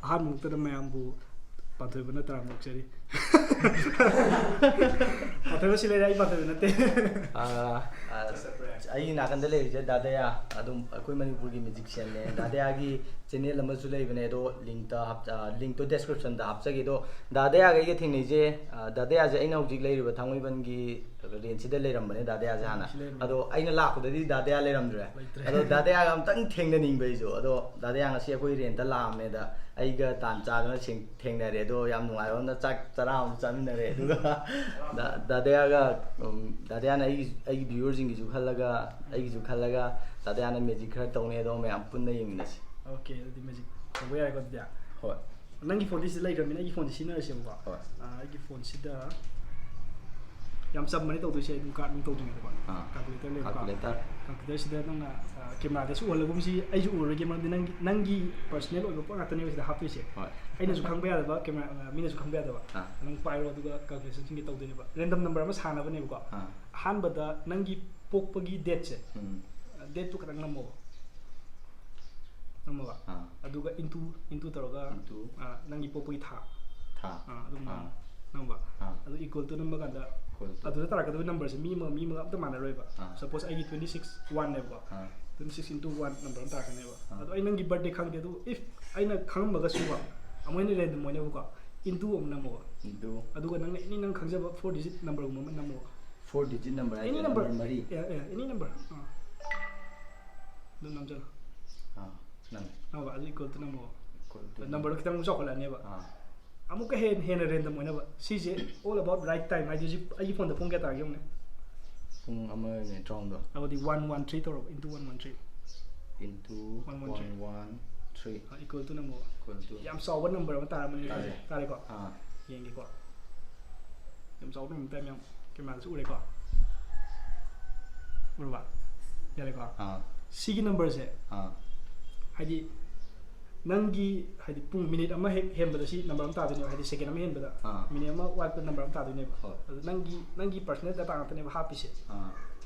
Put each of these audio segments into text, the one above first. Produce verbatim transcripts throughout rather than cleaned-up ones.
ꯑꯍꯥꯟꯕ ꯃꯛꯇꯗ ꯃꯌꯥꯝꯕꯨ ꯄꯥꯟꯊꯣꯏꯕꯅ ꯇꯔꯥꯝꯅ ꯑꯣꯛꯆꯔꯤ꯫ ꯄꯥꯟꯊꯣꯏꯕ ꯁꯤ ꯂꯩꯔꯦ, ꯑꯩ ꯄꯥꯟꯊꯣꯏꯕ ꯅꯠꯇꯦ꯫ ꯑꯥ, ꯑꯥ, ꯑꯩꯒꯤ ꯅꯥꯀꯟꯗ ꯂꯩꯔꯤꯁꯦ ꯗꯥꯗꯌꯥ, ꯑꯗꯨꯝ ꯑꯩꯈꯣꯏ ꯃꯅꯤꯄꯨꯔꯒꯤ ꯃ꯭ꯌꯨꯖꯤꯛꯁꯤꯌꯥꯟꯅꯦ꯫ ꯗꯥꯗꯌꯥꯒꯤ ꯆꯦꯅꯦꯜ ꯑꯃꯁꯨ ꯂꯩꯕꯅꯦ, ꯑꯗꯣ ꯂꯤꯡꯇ ꯍꯥꯞ-, ꯑꯥ, ꯂꯤꯡꯇꯣ ꯗꯦꯁꯀ꯭ꯔꯤꯞꯁꯟꯗ ꯍꯥꯞꯆꯒꯦ꯫ ꯑꯗꯣ ꯗꯥꯗꯌꯥꯒ ꯑꯩꯒ ꯊꯦꯡꯅꯩꯁꯦ, ꯑꯥ, ꯗꯥꯗꯌꯥꯁꯦ ꯑꯩꯅ ꯍꯧꯖꯤꯛ ꯂꯩꯔꯤꯕ ꯊꯥꯡꯃꯩꯕꯟꯒꯤ ꯔꯦꯟꯁꯤꯗ ꯂꯩꯔꯝꯕꯅꯦ ꯗꯥꯗꯌꯥꯁꯦ ꯍꯥꯟꯅ꯫ ꯁꯤ ꯂꯩꯔꯝꯃꯦ꯫ ꯑꯗꯣ ꯑꯩꯅ ꯂꯥꯛꯄꯗꯗꯤ ꯗꯥꯗꯌꯥ ꯂꯩꯔꯝꯗ꯭ꯔꯦ꯫ ꯂꯩꯇ꯭ꯔꯦ꯫ ꯑꯗꯣ ꯗꯥꯗꯌꯥꯒ ꯑꯝꯇꯪ ꯊꯦꯡꯅꯅꯤꯡꯕ ꯑꯩꯁꯨ꯫ ꯑꯗꯣ ꯗꯥꯗꯌꯥ ꯉꯁꯤ ꯑꯩꯈꯣꯏ ꯔꯦꯟꯇ ꯂꯥꯛꯑꯝꯃꯦꯗ ꯑꯩꯒ ꯇꯥꯟ ꯆꯥꯗꯅ ꯊꯦꯡ-, ꯊꯦꯡꯅꯔꯦ꯫ ꯑꯗꯣ ꯌꯥꯝ ꯅꯨꯡꯉꯥꯏꯕ ꯑꯃꯅ ꯆꯥꯛ ꯆꯔꯥ ꯑꯃ ꯆꯥꯃꯤꯟꯅꯔꯦ꯫ ꯑꯗꯨꯒ ꯗꯥ-, ꯗꯥꯗꯌꯥꯒ, ꯎꯝ, ꯗꯥꯗꯌꯥꯅ ꯑꯩꯒꯤ, ꯑꯩꯒꯤ ꯚ꯭ꯌꯨꯋꯔꯁꯤꯡꯒꯤꯁꯨ ꯈꯜꯂꯒ, ꯑꯩꯒꯤꯁꯨ ꯈꯜꯂꯒ ꯗꯥꯗꯌꯥꯅ ꯃꯦꯖꯤꯛ ꯈꯔ ꯇꯧꯅꯤ, ꯑꯗꯣ ꯃꯌꯥꯝ ꯄꯨꯟꯅ ꯌꯦꯡꯃꯤꯟꯅꯁꯤ꯫ ꯑꯣꯀꯦ, ꯑꯗꯨꯗꯤ ꯃꯦꯖꯤꯛ ꯇꯧꯕ ꯌꯥꯔꯦꯀꯣ ꯑꯗꯨꯗꯤ꯫ ꯍꯣꯏ꯫ ꯅꯪꯒꯤ ꯐꯣꯟꯗꯤ ꯁꯤꯗ ꯂꯩꯈ꯭ꯔꯕꯅꯤꯅ ꯑꯩꯒꯤ ꯐꯣꯟꯗꯤ ꯁꯤꯖꯤꯟꯅꯔꯁꯦꯕꯀꯣ꯫ ꯍꯣꯏ꯫ ꯑꯥ, ꯑꯩꯒꯤ ꯐꯣꯟꯁꯤꯗ ꯌꯥꯝ ꯆꯝꯕꯅꯦ ꯇꯧꯗꯣꯏꯁꯦ, ꯑꯗꯨꯝ ꯀꯥꯔꯠ ꯑꯗꯨꯝ ꯇꯧꯗꯣꯏꯅꯦꯕꯀꯣ꯫ ꯑꯥ꯫ ꯀꯥꯜꯀꯨꯂꯦꯇꯔ ꯂꯩꯕꯀꯣ꯫ ꯀꯥꯜꯀꯨꯂꯦꯇꯔ꯫ ꯀꯥꯜꯀꯨꯂꯦꯇꯔꯁꯤꯗ ꯅꯪꯅ, ꯑꯥ, ꯀꯦꯃꯦꯔꯥꯗꯁꯨ ꯎꯍꯜꯂꯒꯨꯝꯁꯤ, ꯑꯩꯁꯨ ꯎꯔꯒꯦ, ꯃꯔꯝꯗꯤ ꯅꯪꯒꯤ, ꯅꯪꯒꯤ ꯄꯔꯁꯅꯦꯜ ꯑꯣꯏꯕ ꯄꯣꯠ ꯉꯥꯛꯇꯅꯦꯕ ꯁꯤꯗ ꯍꯥꯞꯇꯣꯏꯁꯦ꯫ ꯍꯣꯏ꯫ ꯑꯩꯅꯁꯨ ꯈꯪꯕ ꯌꯥꯗꯕ, ꯀꯦꯃꯦꯔꯥ, ꯑꯥ, ꯃꯤꯅꯁꯨ ꯈꯪꯕ ꯌꯥꯗꯕ꯫ ꯑꯥ꯫ ꯅꯪ ꯄꯥꯏꯔꯣ, ꯑꯗꯨꯒ ꯀꯥꯜꯀꯨꯂꯦꯁꯟꯁꯤꯡꯒꯤ ꯇꯧꯗꯣꯏꯅꯦꯕ꯫ ꯔꯦꯟꯗꯝ ꯅꯝꯕꯔ ꯑꯃ ꯁꯥꯟꯅꯕꯅꯦꯕꯀꯣ꯫ ꯑꯥ꯫ ꯑꯍꯥꯟꯕꯗ ꯅꯪꯒꯤ ꯄꯣꯛꯄꯒꯤ ꯗꯦꯠꯁꯦ, ꯎꯝ꯫ ꯗꯦꯠꯇꯨ ꯈꯛꯇꯪ ꯅꯝꯃꯣꯕ꯫ ꯅꯝꯃꯕ? ꯑꯥ꯫ ꯑꯗꯨꯒ into, into ꯇꯧꯔꯒ, Into꯫ ꯑꯥ, ꯅꯪꯒꯤ ꯄꯣꯛꯄꯒꯤ ꯊꯥ꯫ ꯊꯥ꯫ ꯑꯥ, ꯑꯗꯨꯝ ꯑꯥ꯫ ꯅꯝꯕ꯫ ꯑꯥ꯫ ꯑꯗꯨ equal to ꯅꯝꯕ ꯀꯥꯟꯗ Equal to꯫ ꯑꯗꯨꯗ ꯇꯥꯔꯛꯀꯗꯕ ꯅꯝꯕꯔꯁꯦ ꯃꯤ ꯑꯃ, ꯃꯤ ꯑꯃꯒ ꯑꯝꯇ ꯃꯥꯟꯅꯔꯣꯏꯕ꯫ ꯑꯥ꯫ Suppose ꯑꯩꯒꯤ twenty six one ꯅꯦꯕꯀꯣ꯫ ꯑꯥ꯫ Twenty six into one number ꯑꯃ ꯇꯥꯔꯛꯀꯅꯦꯕ꯫ ꯑꯥ꯫ ꯑꯗꯣ ꯑꯩ ꯅꯪꯒꯤ birthday ꯈꯪꯗꯦ, ꯑꯗꯨ if ꯑꯩꯅ ꯈꯪꯉꯝꯃꯒꯁꯨꯀꯣ, ꯑꯃꯨꯛ ꯍꯦꯟꯅ random ꯑꯣꯏꯅꯕꯀꯣ, into ꯑꯃꯨꯛ ꯅꯝꯃꯣꯕ꯫ Into꯫ ꯑꯗꯨꯒ ꯅꯪꯅ any ꯅꯪ ꯈꯪꯖꯕ four digit number ꯒꯨꯝꯕ ꯑꯃ ꯅꯝꯃꯣꯕ꯫ Four digit number ꯍꯥꯏꯁꯦ Any number꯫ Number ꯃꯔꯤ꯫ Yeah, yeah, any number꯫ ꯑꯥ꯫ ꯑꯗꯨꯝ ꯅꯝꯖꯜꯂꯣ꯫ ꯑꯥ, ꯅꯝꯃꯦ꯫ ꯅꯝꯃꯕ? ꯑꯗꯨ equal to ꯅꯝꯃꯣꯕ꯫ Equal to꯫ ꯅꯝꯕꯔꯗꯣ ꯈꯤꯇꯪ ꯑꯃꯨꯛ ꯆꯥꯎꯈꯠꯂꯛꯑꯅꯦꯕ꯫ ꯑꯥ꯫ ꯑꯃꯨꯛꯀ ꯍꯦꯟꯅ, ꯍꯦꯟꯅ random ꯑꯣꯏꯅꯕ꯫ ꯁꯤꯁꯦ all about right time, ꯍꯥꯏꯗꯤ ꯍꯧꯖꯤꯛ ꯑꯩꯒꯤ ꯐꯣꯟꯗ ꯄꯨꯡ ꯀꯌꯥ ꯇꯥꯔꯒꯦ ꯌꯦꯡꯉꯨꯅꯦ꯫ ꯄꯨꯡ ꯑꯃ ꯃꯤꯅꯤꯠ ꯇꯔꯥꯍꯨꯝꯗꯣꯏ꯫ ꯑꯗꯨꯗꯤ one one three ꯇꯧꯔꯕ, into one one three꯫ Into One one three꯫ One one three꯫ Ah, equal to ꯅꯝꯃꯣ꯫ Equal to꯫ ꯌꯥꯝ ꯆꯥꯎꯕ ꯅꯝꯕꯔ ꯑꯃ ꯇꯥꯔꯝꯃꯅꯤ꯫ ꯇꯥꯔꯦ꯫ ꯇꯥꯔꯦꯀꯣ? ꯑꯥ꯫ ꯌꯦꯡꯒꯦꯀꯣ꯫ ꯌꯥꯝ ꯆꯥꯎꯕ ꯅꯝꯕꯔ ꯇꯥꯏ ꯃꯌꯥꯝ꯫ ꯀꯦꯃꯦꯔꯥꯗꯁꯨ ꯎꯔꯦꯀꯣ? ꯎꯔꯕ? ꯌꯥꯔꯦꯀꯣ? ꯑꯥ꯫ ꯁꯤꯒꯤ ꯅꯝꯕꯔꯁꯦ, ꯑꯥ꯫ ꯍꯥꯏꯗꯤ ꯅꯪꯒꯤ, ꯍꯥꯏꯗꯤ ꯄꯨꯡ ꯃꯤꯅꯤꯠ ꯑꯃ ꯍꯦꯛ ꯍꯦꯟꯕꯗ ꯁꯤ ꯅꯝꯕꯔ ꯑꯃ ꯇꯥꯗꯣꯏꯅꯦꯕ, ꯍꯥꯏꯗꯤ ꯁꯦꯀꯦꯟ ꯑꯃ ꯍꯦꯟꯕꯗ꯫ ꯑꯥ꯫ ꯃꯤꯅꯤꯠ ꯑꯃ ꯋꯥꯠꯄ ꯅꯝꯕꯔ ꯑꯃ ꯇꯥꯗꯣꯏꯅꯦꯕ꯫ ꯍꯣꯏ꯫ ꯑꯗꯨ ꯅꯪꯒꯤ, ꯅꯪꯒꯤ personal data ꯉꯥꯛꯇꯅꯦꯕ ꯍꯥꯞꯄꯤꯁꯦ꯫ ꯑꯥ꯫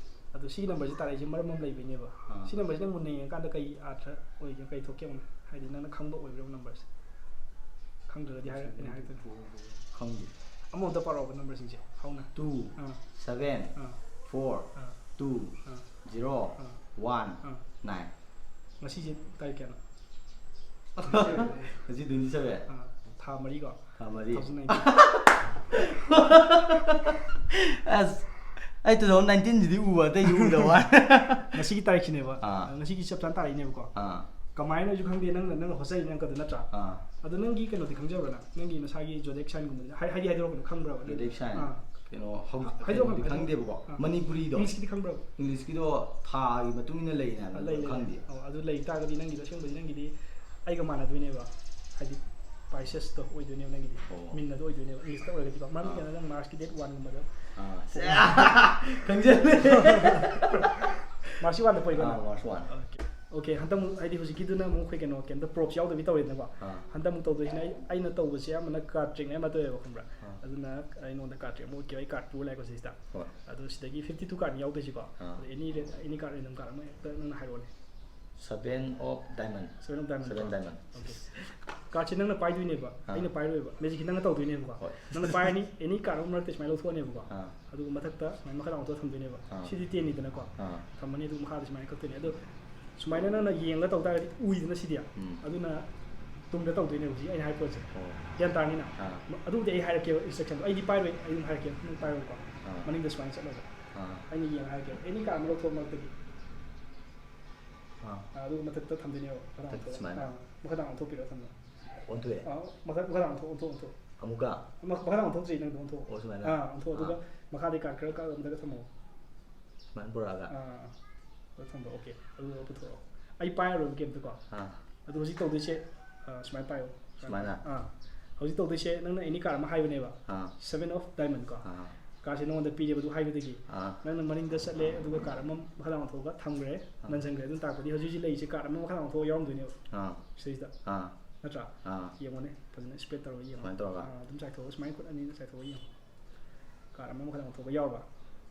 ꯑꯗꯣ ꯁꯤꯒꯤ ꯅꯝꯕꯔꯁꯤ ꯇꯥꯔꯛꯏꯁꯦ ꯃꯔꯝ ꯑꯃ ꯂꯩꯕꯩꯅꯦꯕ꯫ ꯑꯥ꯫ ꯁꯤ ꯅꯝꯕꯔꯁꯤ ꯅꯪ ꯃꯨꯟꯅ ꯌꯦꯡꯉꯀꯥꯟꯗ ꯀꯩ ꯑꯥꯔꯊ ꯑꯣꯏꯒꯦ, ꯀꯩ ꯊꯣꯛꯀꯦ ꯌꯦꯡꯉꯨꯅꯦ꯫ ꯍꯥꯏꯗꯤ ꯅꯪꯅ ꯈꯪꯕ ꯑꯣꯏꯕ꯭ꯔꯕ ꯅꯝꯕꯔꯁꯦ? ꯈꯪꯗ꯭ꯔꯒꯗꯤ ꯍꯥꯏꯔꯛ ꯑꯩꯅ ꯍꯥꯏꯔꯛꯇꯣꯏꯅꯦ꯫ ꯈꯪꯗꯦ꯫ ꯑꯃꯃꯝꯇ ꯄꯥꯔꯛꯑꯣꯕ ꯅꯝꯕꯔꯁꯤꯡꯁꯦ ꯍꯧꯅ꯫ Two, ꯑꯥ seven, ꯑꯥ four, ꯑꯥ two, ꯑꯥ zero, ꯑꯥ one, ꯑꯥ nine. ꯉꯁꯤꯁꯦ ꯇꯥꯔꯤꯛ ꯀꯌꯥꯅꯣ? ꯉꯁꯤ twenty seven. ꯑꯥ, ꯊꯥ ꯃꯔꯤꯀꯣ? ꯊꯥ ꯃꯔꯤ. Two thousand nineteen. ꯑꯁ, ꯑꯩ two thousand nineteen ꯁꯤꯗꯤ ꯎꯕ, ꯑꯇꯩꯗꯤ ꯎꯗꯕ ꯋꯥꯅꯤ. ꯉꯁꯤꯒꯤ ꯇꯥꯔꯤꯛꯁꯤꯅꯦꯕ꯫ ꯑꯥ. ꯉꯁꯤꯒꯤ ꯆꯞ ꯆꯥꯅ ꯇꯥꯔꯛꯏꯅꯦꯕꯀꯣ꯫ ꯑꯥ. ꯀꯃꯥꯏꯅ ꯑꯩꯁꯨ ꯈꯪꯗꯦ, ꯅꯪꯅ ꯅꯪꯅ ꯍꯣꯠꯆꯔꯤꯅꯦ ꯑꯪꯀꯗꯨ, ꯅꯠꯇ꯭ꯔꯥ? ꯑꯥ. ꯑꯗꯣ ꯅꯪꯒꯤ ꯀꯩꯅꯣꯗꯤ ꯈꯪꯖꯕ꯭ꯔꯥ ꯅꯪ? ꯅꯪꯒꯤ ꯅꯁꯥꯒꯤ zodiac sign ꯒꯨꯝꯕꯗꯤ ꯍꯥꯏ-, ꯍꯥꯏꯗꯤ ꯍꯥꯏꯗꯣꯔꯛꯀꯅꯨ, ꯈꯪꯕ꯭ꯔꯕ? Zodiac sign. ꯑꯥ. ꯀꯩꯅꯣ ꯍꯧ-, ꯍꯥꯏꯗꯣꯛꯈ꯭ꯔꯣ, ꯀꯩꯅꯣꯗꯤ ꯍꯥꯏꯗꯣꯛꯈ꯭ꯔꯣ꯫ ꯈꯪꯗꯦꯕꯀꯣ. ꯑꯥ. ꯃꯅꯤꯄꯨꯔꯤꯗꯣ. English ꯀꯤꯗꯤ ꯈꯪꯕ꯭ꯔꯕ? English ꯀꯤꯗꯣ ꯊꯥꯒꯤ ꯃꯇꯨꯡ ꯏꯟꯅ ꯂꯩꯅ ꯑꯥ, ꯍꯥꯏꯕꯗꯣ ꯂꯩ, ꯂꯩ, ꯂꯩ꯫ ꯈꯪꯗꯦ. ꯑꯣ, ꯑꯗꯨ ꯂꯩ ꯇꯥꯔꯒꯗꯤ ꯅꯪꯒꯤꯗꯣ ꯑꯁꯦꯡꯕꯗꯤ ꯅꯪꯒꯤꯗꯤ ꯑꯩꯒ ꯃꯥꯟꯅꯗꯣꯏꯅꯦꯕ, ꯍꯥꯏꯗꯤ Pisces ꯇꯣ ꯑꯣꯏꯗꯣꯏꯅꯦꯕ ꯅꯪꯒꯤꯗꯤ. ꯑꯣ. ꯃꯤꯟ ꯑꯗꯨ ꯑꯣꯏꯗꯣꯏꯅꯦꯕ English ꯇ ꯑꯣꯏꯔꯒꯗꯤꯀꯣ. ꯃꯔꯝꯗꯤ ꯑꯥ. ꯀꯩꯅꯣ, ꯅꯪ March ꯀꯤ date one ꯒꯨꯝꯕꯗ. ꯑꯥ, ꯁꯦ, ꯈꯪꯖꯜꯂꯦ. March ꯀꯤ one ꯗ ꯄꯣꯛꯏꯀꯣ ꯑꯥ, ꯅꯪ? March one. Okay. Okay, ꯍꯟꯗꯛ ꯑꯃꯨꯛ, ꯍꯥꯏꯗꯤ ꯍꯧꯖꯤꯛꯀꯤꯗꯨꯅ ꯑꯃꯨꯛ ꯑꯩꯈꯣꯏ ꯀꯩꯅꯣ, ꯀꯩꯝꯇ props ꯌꯥꯎꯗꯕꯤ ꯇꯧꯔꯦꯗꯅꯀꯣ. ꯑꯥ. ꯍꯟꯗꯛ ꯑꯃꯨꯛ ꯇꯧꯗꯣꯏꯁꯤꯅ ꯑꯩ, ꯑꯩꯅ ꯇꯧꯕꯁꯦ ꯑꯌꯥꯝꯕꯅ card trick ꯅꯦ ꯑꯃ ꯇꯧꯋꯦꯕ, ꯈꯪꯕ꯭ꯔꯥ? ꯑꯥ. ꯑꯗꯨꯅ ꯑꯩꯉꯣꯟꯗ card trick ꯑꯃ ꯎꯠꯀꯦꯕ, ꯑꯩ card ꯄꯨꯔ ꯂꯥꯛꯑꯦꯀꯣ ꯁꯤꯁꯤꯗ. ꯍꯣꯏ. ꯑꯗꯨ ꯁꯤꯗꯒꯤ fifty two card ꯅꯤ ꯌꯥꯎꯗꯣꯏꯁꯤꯀꯣ. ꯑꯥ. ꯑꯗꯨ any ra-, any card, random card ꯑꯃ ꯍꯦꯛꯇ ꯅꯪꯅ ꯍꯥꯏꯔꯛꯑꯣꯅꯦ. Seven of diamond. Seven of diamond. Seven diamond. Okay. Card ꯁꯦ ꯅꯪꯅ ꯄꯥꯏꯗꯣꯏꯅꯦꯕ, ꯑꯥ. ꯑꯩꯅ ꯄꯥꯏꯔꯣꯏꯕ, magic ꯁꯦ ꯅꯪꯅ ꯇꯧꯗꯣꯏꯅꯦꯕꯀꯣ. ꯍꯣꯏ. ꯅꯪꯅ ꯄꯥꯏꯔꯅꯤ, any card ꯑꯃ ꯃꯔꯛꯇ ꯁꯨꯃꯥꯏꯅ ꯂꯧꯊꯣꯛꯑꯅꯦꯕꯀꯣ. ꯑꯥ. ꯑꯗꯨꯒ ꯃꯊꯛꯇ ꯁꯨꯃꯥꯏꯅ ꯃꯈꯥ ꯂꯥꯎꯊꯣꯛꯑ ꯊꯝꯗꯣꯏꯅꯦꯕ. ꯑꯥ. ꯁꯤꯗꯤ ten ꯅꯤꯗꯅꯀꯣ. ꯑꯥ. ꯊꯝꯃꯅꯤ, ꯑꯗꯨꯒ ꯃꯈꯥꯗ ꯁꯨꯃꯥꯏꯅ ꯀꯛꯇꯣꯏꯅꯦ꯫ ꯑꯗꯣ ꯁꯨꯃꯥꯏꯅ ꯅꯪꯅ ꯌꯦꯡꯉꯒ ꯇꯧ ꯇꯥꯔꯒꯗꯤ ꯎꯏꯗꯅ ꯁꯤꯗꯤ. ꯎꯝ. ꯑꯗꯨꯅ ꯇꯨꯡꯗ ꯇꯧꯗꯣꯏꯅꯦ ꯍꯧꯖꯤꯛ ꯑꯩꯅ ꯍꯥꯏ ꯄꯣꯠꯁꯦ꯫ ꯑꯣ. ꯒ꯭ꯌꯥꯟ ꯇꯥꯔꯅꯤꯅ? ꯑꯥ. ꯑꯗꯨꯕꯨꯗꯤ ꯑꯩ ꯍꯥꯏꯔꯛꯀꯦꯕ, instruction ꯗꯣ꯫ ꯑꯩꯗꯤ ꯄꯥꯏꯔꯣꯏ, ꯑꯩ ꯑꯗꯨꯝ ꯍꯥꯏꯔꯛꯀꯦ, ꯅꯪ ꯄꯥꯏꯔꯣꯏꯀꯣ꯫ ꯑꯥ. ꯃꯅꯤꯡꯗ ꯁꯨꯃꯥꯏꯅ ꯆꯠꯂꯒ ꯑꯥ. ꯑꯩꯅ ꯌꯦꯡꯉ ꯍꯥꯏꯔꯛꯀꯦꯕ꯫ Any card ꯑꯃ ꯂꯧꯊꯣꯛꯑ ꯃꯔꯛꯇꯒꯤ꯫ ꯑꯥ. ꯑꯥ, ꯑꯗꯨꯒ ꯃꯊꯛꯇ ꯊꯝꯗꯣꯏꯅꯦꯕ, ꯃꯈꯥ ꯇꯥꯅ ꯃꯊꯛꯇ ꯑꯣꯟꯊꯣꯛꯑꯣ꯫ ꯁꯨꯃꯥꯏꯅ? ꯑꯥ, ꯃꯈꯥ ꯇꯥꯅ ꯑꯣꯟꯊꯣꯛꯄꯤꯔꯣ, ꯊꯝꯃꯣ꯫ ꯑꯣꯟꯊꯣꯛꯑꯦ? ꯑꯥ, ꯃꯈꯥ, ꯃꯈꯥ ꯇꯥꯅ ꯑꯣꯟꯊꯣꯛ, ꯑꯣꯟꯊꯣꯛ, ꯑꯣꯟꯊꯣꯛ꯫ ꯑꯃꯨꯛꯀ? ꯑꯃ-, ꯃꯈꯥ ꯇꯥꯅ ꯑꯣꯟꯊꯣꯛꯇ꯭ꯔꯤ, ꯅꯪꯗꯣ ꯑꯣꯟꯊꯣꯛꯑꯣ꯫ ꯑꯣ, ꯁꯨꯃꯥꯏꯅ? ꯑꯥ, ꯑꯣꯟꯊꯣꯛꯑꯣ꯫ ꯑꯗꯨꯒ ꯑꯥ. ꯃꯈꯥꯗꯩ card ꯈꯔ ꯀꯛꯑꯒ ꯃꯊꯛꯇ ꯊꯝꯃꯣ꯫ ꯁꯨꯃꯥꯏꯅ ꯄꯨꯔꯛꯑꯒ? ꯑꯥ, ꯑꯗꯨ ꯊꯝꯕ, okay꯫ ꯑꯗꯨꯒ ꯄꯨꯊꯣꯔꯛꯑꯣ꯫ ꯑꯩ ꯄꯥꯏꯔꯔꯣꯏꯕ ꯀꯩꯝꯇꯀꯣ꯫ ꯑꯥ. ꯑꯗꯨ ꯍꯧꯖꯤꯛ ꯇꯧꯗꯣꯏꯁꯦ, ꯑꯥ, ꯁꯨꯃꯥꯏꯅ ꯄꯥꯏꯌꯣ꯫ ꯁꯨꯃꯥꯏꯅ? ꯑꯥ꯫ ꯍꯧꯖꯤꯛ ꯇꯧꯗꯣꯏꯁꯦ, ꯅꯪꯅ any card ꯑꯃ ꯍꯥꯏꯕꯅꯦꯕ꯫ ꯑꯥ. Seven of diamond ꯀꯣ꯫ ꯑꯥ. Card ꯁꯦ ꯅꯉꯣꯟꯗ ꯄꯤꯔꯦꯕ, ꯑꯗꯨ ꯍꯥꯏꯕꯗꯒꯤ꯫ ꯑꯥ. ꯅꯪꯅ ꯃꯅꯤꯡꯗ ꯆꯠꯂꯦ, ꯑꯗꯨꯒ card ꯑꯃ ꯃꯈꯥ ꯇꯥꯅ ꯑꯣꯟꯊꯣꯛꯑꯒ ꯊꯝꯈ꯭ꯔꯦ, ꯑꯥ. ꯅꯟꯁꯟꯈ꯭ꯔꯦ꯫ ꯑꯗꯨꯅ ꯇꯥꯛꯄꯗꯤ ꯍꯧꯖꯤꯛ ꯍꯧꯖꯤꯛ ꯂꯩꯔꯤꯁꯦ card ꯑꯃ ꯃꯈꯥ ꯇꯥꯅ ꯑꯣꯟꯊꯣꯛꯑꯒ ꯌꯥꯎꯔꯝꯗꯣꯏꯅꯦꯕ꯫ ꯑꯥ. ꯁꯤꯗꯩꯁꯤꯗ꯫ ꯑꯥ. ꯅꯠꯇ꯭ꯔꯥ? ꯑꯥ. ꯌꯦꯡꯉꯣꯅꯦ, ꯐꯖꯅ spread ꯇꯧꯔꯒ ꯌꯦꯡꯉꯣ꯫ ꯁꯨꯃꯥꯏꯅ ꯇꯧꯔꯒ? ꯑꯥ, ꯑꯗꯨꯝ ꯆꯥꯏꯊꯣꯛꯑꯒ, ꯁꯨꯃꯥꯏꯅ ꯈꯨꯠ ꯑꯅꯤꯅ ꯆꯥꯏꯊꯣꯛꯑꯒ ꯌꯦꯡꯉꯣ꯫ Card ꯑꯃ ꯃꯈꯥ ꯇꯥꯅ ꯑꯣꯟꯊꯣꯛꯑꯒ ꯌꯥꯎꯔꯕ?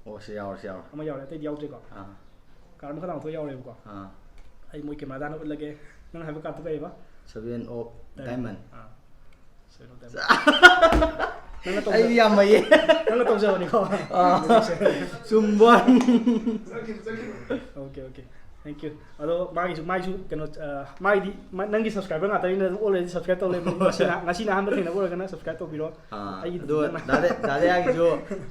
ꯑꯣ, ꯁꯤ ꯌꯥꯎꯔꯦ, ꯁꯤ ꯌꯥꯎꯔꯦ꯫ ꯑꯃ ꯌꯥꯎꯔꯦ, ꯑꯇꯩꯗꯤ ꯌꯥꯎꯗ꯭ꯔꯦꯀꯣ? ꯑꯥ. Card ꯑꯃ ꯃꯈꯥ ꯇꯥꯅ ꯑꯣꯟꯊꯣꯛꯑꯒ ꯌꯥꯎꯔꯦꯕꯀꯣ? ꯑꯥ. ꯑꯩ ꯃꯣꯏ camera ꯗ ꯍꯥꯟꯅ ꯎꯠꯂꯒꯦ꯫ ꯅꯪ ꯍꯥꯏꯕ card ꯇꯣ ꯀꯩꯕ? Seven of diamond. ꯑꯥ. ꯅꯪꯅ ꯇꯧꯖ- ꯑꯩꯗꯤ ꯌꯥꯝ ꯃꯩꯌꯦ꯫ ꯅꯪꯅ ꯇꯧꯖꯕꯅꯤꯀꯣ꯫ ꯑꯥ, ꯆꯨꯝꯕ꯫ Okay, okay. Thank you. ꯑꯗꯣ ꯃꯥꯒꯤꯁꯨ, ꯃꯥꯏꯁꯨ ꯀꯩꯅꯣ, ꯑ, ꯃꯥꯏꯗꯤ, ꯃꯥ-, ꯅꯪꯒꯤ subscriber ꯉꯥꯛꯇꯅꯤꯅ ꯑꯗꯨꯝ already subscribe ꯇꯧ ꯂꯩꯕꯅꯤ꯫ ꯉꯁꯤꯅ, ꯉꯁꯤꯅ ꯑꯍꯥꯟꯕ ꯊꯦꯡꯅꯕ ꯑꯣꯏꯔꯒꯅ subscribe ꯇꯧꯕꯤꯔꯣ꯫ ꯑꯥ, ꯑꯩꯒꯤ ꯑꯗꯣ ꯅꯪꯅ ꯗꯥꯗꯥ, ꯗꯥꯗꯥ ꯌꯥꯒꯤꯁꯨ,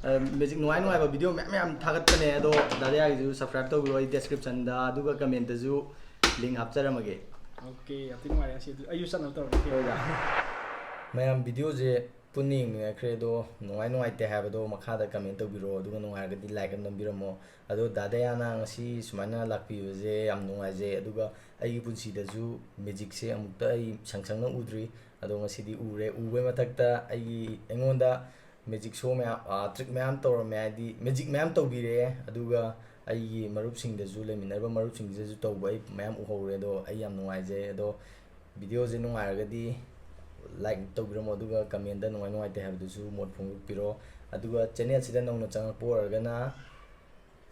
ꯑ, magic ꯅꯨꯡꯉꯥꯏ ꯅꯨꯡꯉꯥꯏꯕ video ꯃꯌꯥꯝ ꯃꯌꯥꯝ ꯊꯥꯒꯠꯄꯅꯦ꯫ ꯑꯗꯣ ꯗꯥꯗꯥ ꯌꯥꯒꯤꯁꯨ subscribe ꯇꯧꯕꯤꯔꯣ꯫ ꯑꯩ description ꯗ ꯑꯗꯨꯒ comment ꯇꯁꯨ link ꯍꯥꯞꯆꯔꯝꯃꯒꯦ꯫ Okay, ꯌꯥꯝ ꯊꯤ ꯅꯨꯡꯉꯥꯏꯔꯦ ꯉꯁꯤ꯫ ꯑꯗꯨ ꯑꯩꯁꯨ ꯆꯠꯅꯕ ꯇꯧꯔꯒꯦ꯫ ꯍꯣꯏꯗ꯫ ꯃꯌꯥꯝ video ꯁꯦ ꯄꯨꯟꯅ ꯌꯦꯡꯃꯤꯟꯅꯈ꯭ꯔꯦ, ꯑꯗꯣ ꯅꯨꯡꯉꯥꯏ ꯅꯨꯡꯉꯥꯏꯇꯦ ꯍꯥꯏꯕꯗꯣ ꯃꯈꯥꯗ comment ꯇꯧꯕꯤꯔꯣ, ꯑꯗꯨꯒ ꯅꯨꯡꯉꯥꯏꯔꯒꯗꯤ like ꯑꯃ ꯅꯝꯕꯤꯔꯝꯃꯣ꯫ ꯑꯗꯣ ꯗꯥꯗꯥ ꯌꯥꯅ ꯉꯁꯤ ꯁꯨꯃꯥꯏꯅ ꯂꯥꯛꯄꯤꯕꯁꯦ ꯌꯥꯝ ꯅꯨꯡꯉꯥꯏꯖꯩ, ꯑꯗꯨꯒ ꯑꯩꯒꯤ ꯄꯨꯟꯁꯤꯗꯁꯨ magic ꯁꯦ ꯑꯃꯨꯛꯇ ꯑꯩ ꯁꯪ ꯁꯪꯅ ꯎꯗ꯭ꯔꯤ꯫ ꯑꯗꯣ ꯉꯁꯤꯗꯤ ꯎꯔꯦ꯫ ꯎꯕꯩ ꯃꯊꯛꯇ ꯑꯩꯒꯤ, ꯑꯩꯉꯣꯟꯗ magic show ꯃꯌꯥꯝ, ꯑ, trick ꯃꯌꯥꯝ ꯇꯧꯔꯝꯃꯦ, ꯍꯥꯏꯗꯤ magic ꯃꯌꯥꯝ ꯇꯧꯕꯤꯔꯛꯑꯦ꯫ ꯑꯗꯨꯒ ꯑꯩꯒꯤ ꯃꯔꯨꯞꯁꯤꯡꯗꯁꯨ, ꯂꯩꯃꯤꯟꯅꯔꯤꯕ ꯃꯔꯨꯞꯁꯤꯡꯗꯁꯨ ꯇꯧꯕ ꯑꯩ ꯃꯌꯥꯝ ꯎꯍꯧꯔꯦ꯫ ꯑꯗꯣ ꯑꯩ ꯌꯥꯝ ꯅꯨꯡꯉꯥꯏꯖꯩ꯫ ꯑꯗꯣ video ꯁꯦ ꯅꯨꯡꯉꯥꯏꯔꯒꯗꯤ like ꯇꯧꯕꯤꯔꯝꯃꯣ, ꯑꯗꯨꯒ comment ꯇ ꯅꯨꯡꯉꯥꯏ ꯅꯨꯡꯉꯥꯏꯇꯦ ꯍꯥꯏꯕꯗꯨꯁꯨ ꯃꯣꯠ ꯐꯣꯡꯗꯣꯛꯄꯤꯔꯣ꯫ ꯑꯗꯨꯒ channel ꯁꯤꯗ ꯅꯧꯅ ꯆꯪꯉꯛꯄ ꯑꯣꯏꯔꯒꯅ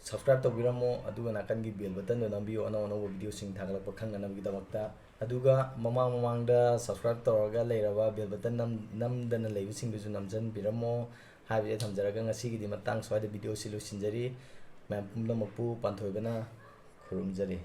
subscribe ꯇꯧꯕꯤꯔꯝꯃꯣ, ꯑꯗꯨꯒ ꯅꯥꯀꯟꯒꯤ bell button ꯗꯣ ꯅꯝꯕꯤꯌꯣ, ꯑꯅꯧ ꯑꯅꯧꯕ video ꯁꯤꯡ ꯊꯥꯒꯠꯂꯛꯄ ꯈꯪꯅꯅꯕꯒꯤꯗꯃꯛꯇ꯫ ꯑꯗꯨꯒ ꯃꯃꯥꯡ ꯃꯃꯥꯡꯗ subscribe ꯇꯧꯔꯒ ꯂꯩꯔꯕ, bell button ꯅꯝ-, ꯅꯝꯗꯅ ꯂꯩꯕꯁꯤꯡꯗꯨꯁꯨ ꯅꯝꯁꯤꯟꯕꯤꯔꯝꯃꯣ ꯍꯥꯏꯕꯁꯦ ꯊꯝꯖꯔꯒ, ꯉꯁꯤꯒꯤꯗꯤ ꯃꯇꯥꯡ ꯁ꯭ꯋꯥꯏꯗ video ꯁꯤ ꯂꯣꯏꯁꯤꯟꯖꯔꯤ꯫ ꯃꯌꯥꯝ ꯄꯨꯝꯅꯃꯛꯄꯨ ꯄꯥꯟꯊꯣꯏꯕꯅ ꯈꯨꯔꯨꯝꯖꯔꯤ꯫